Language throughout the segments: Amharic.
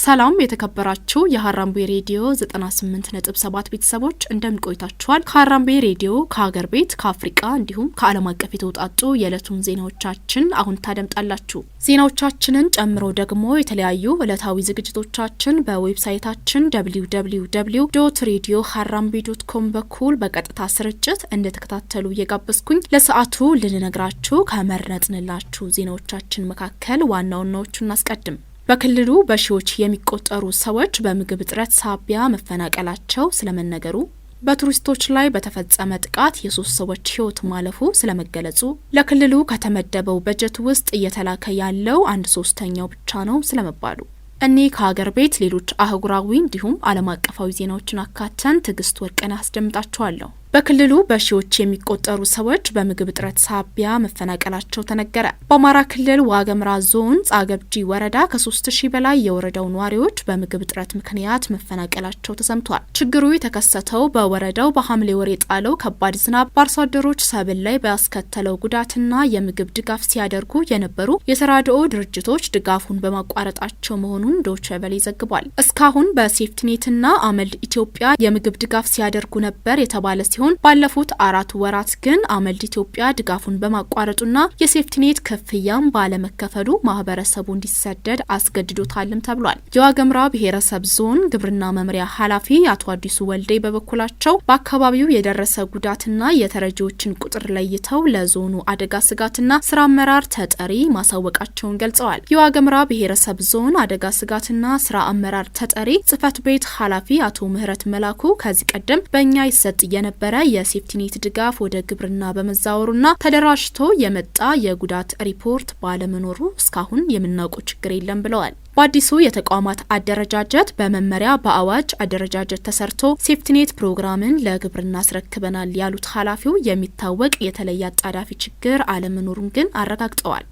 ሰላም የተከበራችሁ የሀራምቤ ሬዲዮ 98.7 ቤተሰቦች፣ እንደምን ቆይታችኋል? ከሀራምቤ ሬዲዮ ከሀገር ቤት፣ ከአፍሪቃ እንዲሁም ከዓለም አቀፍ የተውጣጡ የዕለቱን ዜናዎቻችን አሁን ታደምጣላችሁ። ዜናዎቻችንን ጨምሮ ደግሞ የተለያዩ ዕለታዊ ዝግጅቶቻችን በ website ኣችን www.radioharambe.com በኩል በቀጥታ ስርጭት እንድትከታተሉ እየጋበዝኩኝ፣ ለሰዓቱ ልንነግራችሁ ከመረጥንላችሁ ዜናዎቻችን መካከል ዋና ዋናዎቹን እናስቀድም። በክልሉ በሺዎች የሚቆጠሩ ሰዎች በምግብ እጥረት ሳቢያ መፈናቀላቸው ስለመነገሩ፣ በቱሪስቶች ላይ በተፈጸመ ጥቃት የሶስት ሰዎች ሕይወት ማለፉ ስለመገለጹ፣ ለክልሉ ከተመደበው በጀት ውስጥ እየተላከ ያለው አንድ ሶስተኛው ብቻ ነው ስለመባሉ፣ እኒህ ከሀገር ቤት፣ ሌሎች አህጉራዊ እንዲሁም ዓለም አቀፋዊ ዜናዎችን አካተን ትዕግስት ወርቅነህ አስደምጣችኋለሁ። በክልሉ በሺዎች የሚቆጠሩ ሰዎች በምግብ እጥረት ሳቢያ መፈናቀላቸው ተነገረ። በአማራ ክልል ዋግኽምራ ዞን ጻገብጂ ወረዳ ከ3000 በላይ የወረዳው ነዋሪዎች በምግብ እጥረት ምክንያት መፈናቀላቸው ተሰምቷል። ችግሩ የተከሰተው በወረዳው በሐምሌ ወር የጣለው ከባድ ዝናብ በአርሶ አደሮች ሰብል ላይ ባስከተለው ጉዳትና የምግብ ድጋፍ ሲያደርጉ የነበሩ የተራድኦ ድርጅቶች ድጋፉን በማቋረጣቸው መሆኑን ዶይቼ ቬለ ዘግቧል። እስካሁን በሴፍቲኔትና አመልድ ኢትዮጵያ የምግብ ድጋፍ ሲያደርጉ ነበር የተባለ ሲሆን፣ ባለፉት 4 ወራት ግን አመልድ ኢትዮጵያ ድጋፉን በማቋረጡና የሴፍቲኔት ክፍያም ባለመከፈሉ ማህበረሰቡ እንዲሰደድ አስገድዶታልም ተብሏል። የዋግኽምራ ብሔረሰብ ዞን ግብርና መምሪያ ኃላፊ አቶ አዲሱ ወልዴ በበኩላቸው በአካባቢው የደረሰ ጉዳትና የተረጂዎችን ቁጥር ለይተው ለዞኑ አደጋ ስጋትና ስራ አመራር ተጠሪ ማሳወቃቸውን ገልጸዋል። የዋግኽምራ ብሔረሰብ ዞን አደጋ ስጋትና ስራ አመራር ተጠሪ ጽህፈት ቤት ኃላፊ አቶ ምህረት መላኩ ከዚህ ቀደም በእኛ ይሰጥ የነበረ የሴፍቲኔት ድጋፍ ወደ ግብርና በመዛወሩና ተደራጅቶ የመጣ የጉዳት ሪፖርት ባለመኖሩ እስካሁን የምናውቀው ችግር የለም ብለዋል። በአዲሱ የተቋማት አደረጃጀት በመመሪያ፣ በአዋጅ አደረጃጀት ተሰርቶ ሴፍቲኔት ፕሮግራምን ለግብርና አስረክበናል ያሉት ኃላፊው የሚታወቅ የተለየ አጣዳፊ ችግር አለመኖሩን ግን አረጋግጠዋል።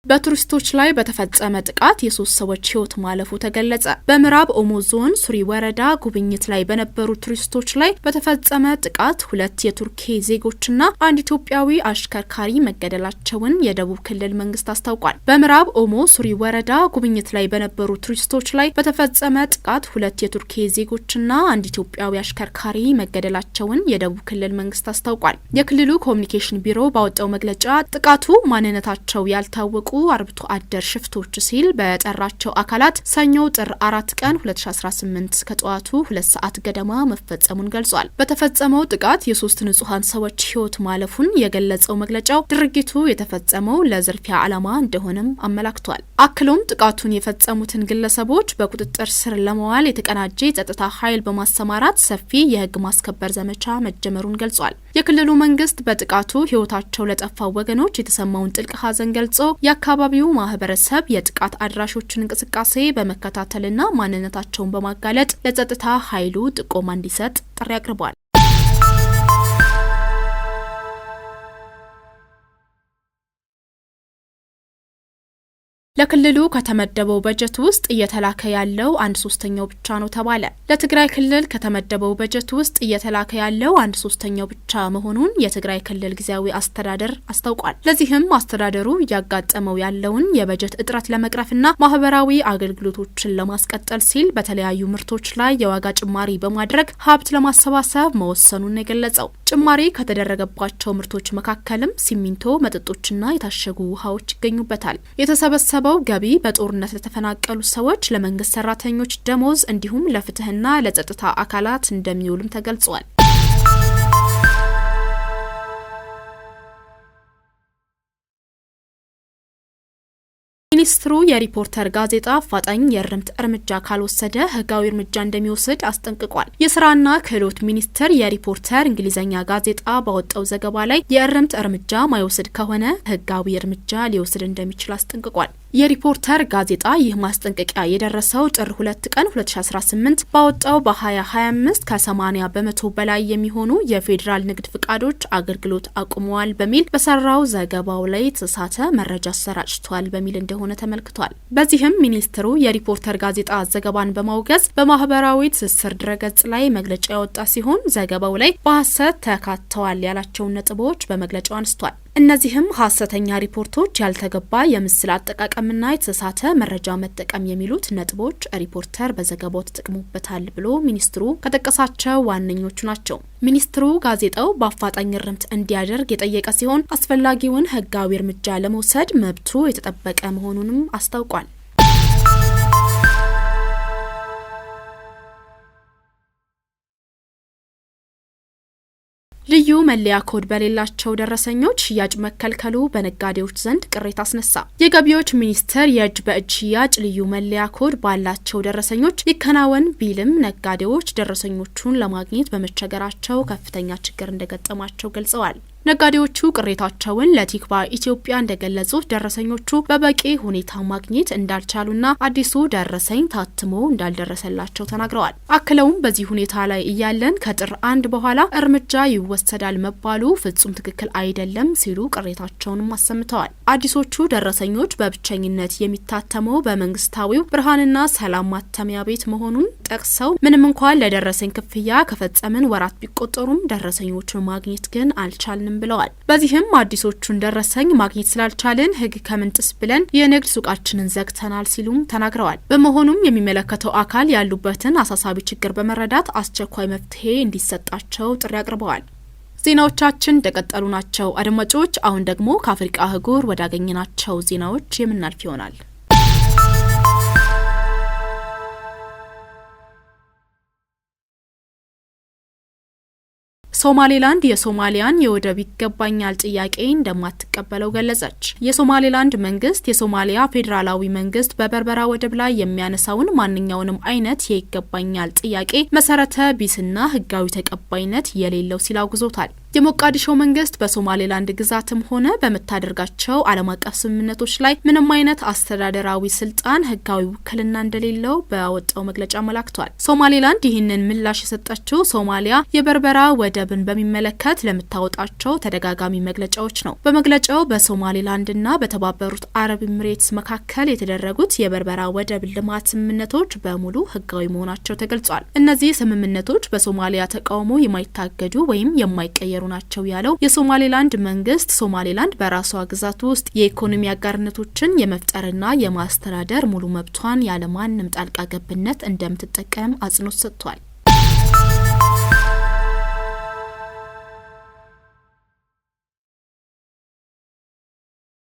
በቱሪስቶች ላይ በተፈጸመ ጥቃት የሶስት ሰዎች ሕይወት ማለፉ ተገለጸ። በምዕራብ ኦሞ ዞን ሱሪ ወረዳ ጉብኝት ላይ በነበሩ ቱሪስቶች ላይ በተፈጸመ ጥቃት ሁለት የቱርኪ ዜጎችና አንድ ኢትዮጵያዊ አሽከርካሪ መገደላቸውን የደቡብ ክልል መንግስት አስታውቋል። በምዕራብ ኦሞ ሱሪ ወረዳ ጉብኝት ላይ በነበሩ ቱሪስቶች ላይ በተፈጸመ ጥቃት ሁለት የቱርኪ ዜጎችና አንድ ኢትዮጵያዊ አሽከርካሪ መገደላቸውን የደቡብ ክልል መንግስት አስታውቋል። የክልሉ ኮሚኒኬሽን ቢሮ ባወጣው መግለጫ ጥቃቱ ማንነታቸው ያልታወቁ አርብቶ አደር ሽፍቶች ሲል በጠራቸው አካላት ሰኞ ጥር 4 ቀን 2018 ከጠዋቱ 2 ሰዓት ገደማ መፈጸሙን ገልጿል። በተፈጸመው ጥቃት የሶስት ንጹሐን ሰዎች ሕይወት ማለፉን የገለጸው መግለጫው ድርጊቱ የተፈጸመው ለዝርፊያ ዓላማ እንደሆነም አመላክቷል። አክሎም ጥቃቱን የፈጸሙትን ግለሰቦች በቁጥጥር ስር ለመዋል የተቀናጀ የጸጥታ ኃይል በማሰማራት ሰፊ የሕግ ማስከበር ዘመቻ መጀመሩን ገልጿል። የክልሉ መንግስት በጥቃቱ ሕይወታቸው ለጠፋው ወገኖች የተሰማውን ጥልቅ ሐዘን ገልጾ የአካባቢው ማህበረሰብ የጥቃት አድራሾችን እንቅስቃሴ በመከታተልና ማንነታቸውን በማጋለጥ ለጸጥታ ኃይሉ ጥቆማ እንዲሰጥ ጥሪ አቅርቧል። ለክልሉ ከተመደበው በጀት ውስጥ እየተላከ ያለው አንድ ሶስተኛው ብቻ ነው ተባለ። ለትግራይ ክልል ከተመደበው በጀት ውስጥ እየተላከ ያለው አንድ ሶስተኛው ብቻ መሆኑን የትግራይ ክልል ጊዜያዊ አስተዳደር አስታውቋል። ለዚህም አስተዳደሩ እያጋጠመው ያለውን የበጀት እጥረት ለመቅረፍና ማህበራዊ አገልግሎቶችን ለማስቀጠል ሲል በተለያዩ ምርቶች ላይ የዋጋ ጭማሪ በማድረግ ሀብት ለማሰባሰብ መወሰኑን የገለጸው። ጭማሪ ከተደረገባቸው ምርቶች መካከልም ሲሚንቶ፣ መጠጦችና የታሸጉ ውሃዎች ይገኙበታል። የተሰበሰበው ገቢ በጦርነት ለተፈናቀሉ ሰዎች፣ ለመንግስት ሰራተኞች ደሞዝ እንዲሁም ለፍትህና ለጸጥታ አካላት እንደሚውልም ተገልጿል። ሚኒስትሩ የሪፖርተር ጋዜጣ አፋጣኝ የእርምት እርምጃ ካልወሰደ ህጋዊ እርምጃ እንደሚወስድ አስጠንቅቋል። የስራና ክህሎት ሚኒስቴር የሪፖርተር እንግሊዝኛ ጋዜጣ ባወጣው ዘገባ ላይ የእርምት እርምጃ ማይወስድ ከሆነ ህጋዊ እርምጃ ሊወስድ እንደሚችል አስጠንቅቋል። የሪፖርተር ጋዜጣ ይህ ማስጠንቀቂያ የደረሰው ጥር 2 ቀን 2018 ባወጣው በ2025 ከ80% በላይ የሚሆኑ የፌዴራል ንግድ ፍቃዶች አገልግሎት አቁመዋል በሚል በሰራው ዘገባው ላይ የተሳሳተ መረጃ አሰራጭቷል በሚል እንደሆነ ተመልክቷል። በዚህም ሚኒስትሩ የሪፖርተር ጋዜጣ ዘገባን በማውገዝ በማህበራዊ ትስስር ድረገጽ ላይ መግለጫ ያወጣ ሲሆን ዘገባው ላይ በሀሰት ተካተዋል ያላቸውን ነጥቦች በመግለጫው አንስቷል። እነዚህም ሀሰተኛ ሪፖርቶች፣ ያልተገባ የምስል አጠቃቀምና የተሳሳተ መረጃ መጠቀም የሚሉት ነጥቦች ሪፖርተር በዘገባው ተጠቅሞበታል ብሎ ሚኒስትሩ ከጠቀሳቸው ዋነኞቹ ናቸው። ሚኒስትሩ ጋዜጣው በአፋጣኝ እርምት እንዲያደርግ የጠየቀ ሲሆን አስፈላጊውን ሕጋዊ እርምጃ ለመውሰድ መብቱ የተጠበቀ መሆኑንም አስታውቋል። ልዩ መለያ ኮድ በሌላቸው ደረሰኞች ሽያጭ መከልከሉ በነጋዴዎች ዘንድ ቅሬታ አስነሳ። የገቢዎች ሚኒስቴር የእጅ በእጅ ሽያጭ ልዩ መለያ ኮድ ባላቸው ደረሰኞች ይከናወን ቢልም ነጋዴዎች ደረሰኞቹን ለማግኘት በመቸገራቸው ከፍተኛ ችግር እንደገጠማቸው ገልጸዋል። ነጋዴዎቹ ቅሬታቸውን ለቲክቫ ኢትዮጵያ እንደገለጹት ደረሰኞቹ በበቂ ሁኔታ ማግኘት እንዳልቻሉና አዲሱ ደረሰኝ ታትሞ እንዳልደረሰላቸው ተናግረዋል። አክለውም በዚህ ሁኔታ ላይ እያለን ከጥር 1 በኋላ እርምጃ ይወሰዳል መባሉ ፍጹም ትክክል አይደለም ሲሉ ቅሬታቸውንም አሰምተዋል። አዲሶቹ ደረሰኞች በብቸኝነት የሚታተመው በመንግስታዊው ብርሃንና ሰላም ማተሚያ ቤት መሆኑን ጠቅሰው ምንም እንኳን ለደረሰኝ ክፍያ ከፈጸምን ወራት ቢቆጠሩም ደረሰኞቹን ማግኘት ግን አልቻልንም ብለዋል። በዚህም አዲሶቹን ደረሰኝ ማግኘት ስላልቻልን ሕግ ከምንጥስ ብለን የንግድ ሱቃችንን ዘግተናል ሲሉም ተናግረዋል። በመሆኑም የሚመለከተው አካል ያሉበትን አሳሳቢ ችግር በመረዳት አስቸኳይ መፍትሄ እንዲሰጣቸው ጥሪ አቅርበዋል። ዜናዎቻችን እንደቀጠሉ ናቸው አድማጮች። አሁን ደግሞ ከአፍሪቃ አህጉር ወዳገኘናቸው ዜናዎች የምናልፍ ይሆናል። ሶማሌላንድ የሶማሊያን የወደብ ይገባኛል ጥያቄ እንደማትቀበለው ገለጸች። የሶማሌላንድ መንግስት የሶማሊያ ፌዴራላዊ መንግስት በበርበራ ወደብ ላይ የሚያነሳውን ማንኛውንም አይነት የይገባኛል ጥያቄ መሰረተ ቢስና ህጋዊ ተቀባይነት የሌለው ሲል አውግዞታል። የሞቃዲሾ መንግስት በሶማሌላንድ ግዛትም ሆነ በምታደርጋቸው ዓለም አቀፍ ስምምነቶች ላይ ምንም አይነት አስተዳደራዊ ስልጣን፣ ህጋዊ ውክልና እንደሌለው ባወጣው መግለጫ አመላክቷል። ሶማሌላንድ ይህንን ምላሽ የሰጠችው ሶማሊያ የበርበራ ወደብን በሚመለከት ለምታወጣቸው ተደጋጋሚ መግለጫዎች ነው። በመግለጫው በሶማሌላንድና በተባበሩት አረብ ኤሚሬትስ መካከል የተደረጉት የበርበራ ወደብ ልማት ስምምነቶች በሙሉ ህጋዊ መሆናቸው ተገልጿል። እነዚህ ስምምነቶች በሶማሊያ ተቃውሞ የማይታገዱ ወይም የማይቀየሩ ናቸው ያለው የሶማሌላንድ መንግስት ሶማሌላንድ በራሷ ግዛት ውስጥ የኢኮኖሚ አጋርነቶችን የመፍጠርና የማስተዳደር ሙሉ መብቷን ያለማንም ጣልቃ ገብነት እንደምትጠቀም አጽንኦት ሰጥቷል።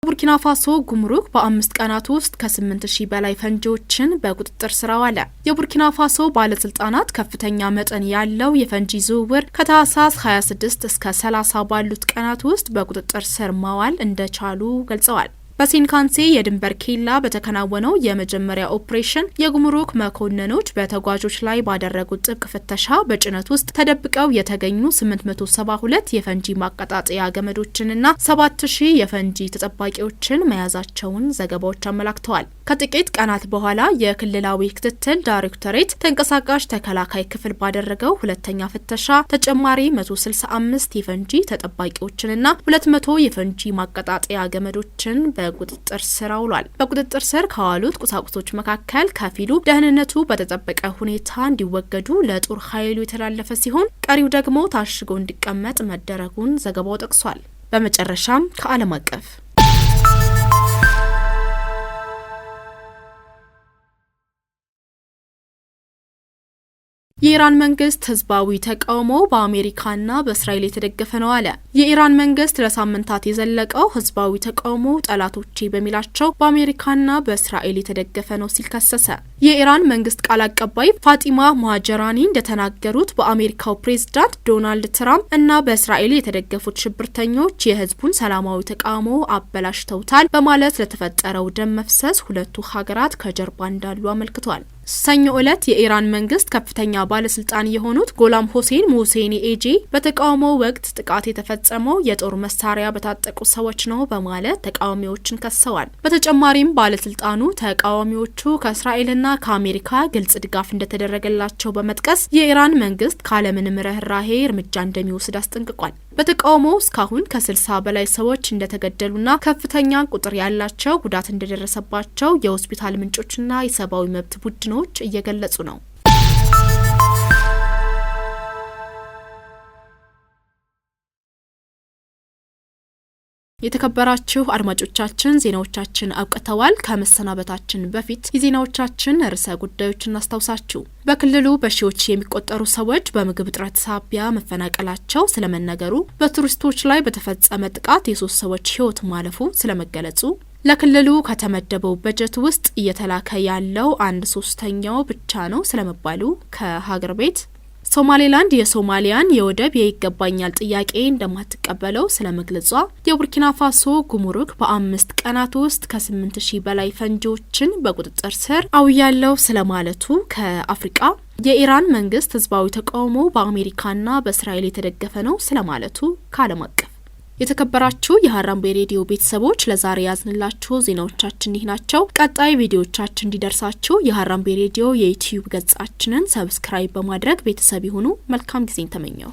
ቡርኪና ፋሶ ጉምሩክ በ5 ቀናት ውስጥ ከ8000 በላይ ፈንጂዎችን በቁጥጥር ስር አዋለ። የቡርኪና ፋሶ ባለስልጣናት ከፍተኛ መጠን ያለው የፈንጂ ዝውውር ከታህሳስ 26 እስከ 30 ባሉት ቀናት ውስጥ በቁጥጥር ስር ማዋል እንደቻሉ ገልጸዋል። በሴንካንሴ የድንበር ኬላ በተከናወነው የመጀመሪያ ኦፕሬሽን የጉምሩክ መኮንኖች በተጓዦች ላይ ባደረጉት ጥብቅ ፍተሻ በጭነት ውስጥ ተደብቀው የተገኙ 872 የፈንጂ ማቀጣጠያ ገመዶችንና 7000 የፈንጂ ተጠባቂዎችን መያዛቸውን ዘገባዎች አመላክተዋል። ከጥቂት ቀናት በኋላ የክልላዊ ክትትል ዳይሬክቶሬት ተንቀሳቃሽ ተከላካይ ክፍል ባደረገው ሁለተኛ ፍተሻ ተጨማሪ 165 የፈንጂ ተጠባቂዎችንና 200 የፈንጂ ማቀጣጠያ ገመዶችን በቁጥጥር ስር አውሏል። በቁጥጥር ስር ከዋሉት ቁሳቁሶች መካከል ከፊሉ ደህንነቱ በተጠበቀ ሁኔታ እንዲወገዱ ለጦር ኃይሉ የተላለፈ ሲሆን ቀሪው ደግሞ ታሽጎ እንዲቀመጥ መደረጉን ዘገባው ጠቅሷል። በመጨረሻም ከዓለም አቀፍ የኢራን መንግስት ህዝባዊ ተቃውሞ በአሜሪካና በእስራኤል የተደገፈ ነው አለ። የኢራን መንግስት ለሳምንታት የዘለቀው ህዝባዊ ተቃውሞ ጠላቶቼ በሚላቸው በአሜሪካና በእስራኤል የተደገፈ ነው ሲል ከሰሰ። የኢራን መንግስት ቃል አቀባይ ፋጢማ ሞሃጀራኒ እንደተናገሩት በአሜሪካው ፕሬዝዳንት ዶናልድ ትራምፕ እና በእስራኤል የተደገፉት ሽብርተኞች የህዝቡን ሰላማዊ ተቃውሞ አበላሽተውታል በማለት ለተፈጠረው ደም መፍሰስ ሁለቱ ሀገራት ከጀርባ እንዳሉ አመልክቷል። ሰኞ ዕለት የኢራን መንግስት ከፍተኛ ባለስልጣን የሆኑት ጎላም ሆሴን ሞሴኒ ኤጄ በተቃውሞ ወቅት ጥቃት የተፈጸመው የጦር መሳሪያ በታጠቁ ሰዎች ነው በማለት ተቃዋሚዎችን ከሰዋል። በተጨማሪም ባለስልጣኑ ተቃዋሚዎቹ ከእስራኤልና ከአሜሪካ ግልጽ ድጋፍ እንደተደረገላቸው በመጥቀስ የኢራን መንግስት ካለምንም ርህራሄ እርምጃ እንደሚወስድ አስጠንቅቋል። በተቃውሞው እስካሁን ከ60 በላይ ሰዎች እንደተገደሉና ከፍተኛ ቁጥር ያላቸው ጉዳት እንደደረሰባቸው የሆስፒታል ምንጮችና የሰብአዊ መብት ቡድኖች እየገለጹ ነው። የተከበራችሁ አድማጮቻችን፣ ዜናዎቻችን አብቅተዋል። ከመሰናበታችን በፊት የዜናዎቻችን ርዕሰ ጉዳዮች እናስታውሳችሁ። በክልሉ በሺዎች የሚቆጠሩ ሰዎች በምግብ እጥረት ሳቢያ መፈናቀላቸው ስለመነገሩ፣ በቱሪስቶች ላይ በተፈጸመ ጥቃት የ3 ሰዎች ሕይወት ማለፉ ስለመገለጹ፣ ለክልሉ ከተመደበው በጀት ውስጥ እየተላከ ያለው 1/3ኛው ብቻ ነው ስለመባሉ፣ ከሀገር ቤት ሶማሌላንድ የሶማሊያን የወደብ የይገባኛል ጥያቄ እንደማትቀበለው ስለመግለጿ፣ የቡርኪና ፋሶ ጉምሩክ በ5 ቀናት ውስጥ ከ8000 በላይ ፈንጂዎችን በቁጥጥር ስር አውያለው ስለማለቱ፣ ከአፍሪቃ የኢራን መንግስት ህዝባዊ ተቃውሞ በአሜሪካና በእስራኤል የተደገፈ ነው ስለማለቱ፣ ከዓለም አቀፍ። የተከበራችሁ የሀራምቤ ሬዲዮ ቤተሰቦች፣ ለዛሬ ያዝንላችሁ ዜናዎቻችን ይህ ናቸው። ቀጣይ ቪዲዮዎቻችን እንዲደርሳችሁ የሀራምቤ ሬዲዮ የዩቲዩብ ገጻችንን subscribe በማድረግ ቤተሰብ ይሁኑ። መልካም ጊዜን ተመኘው።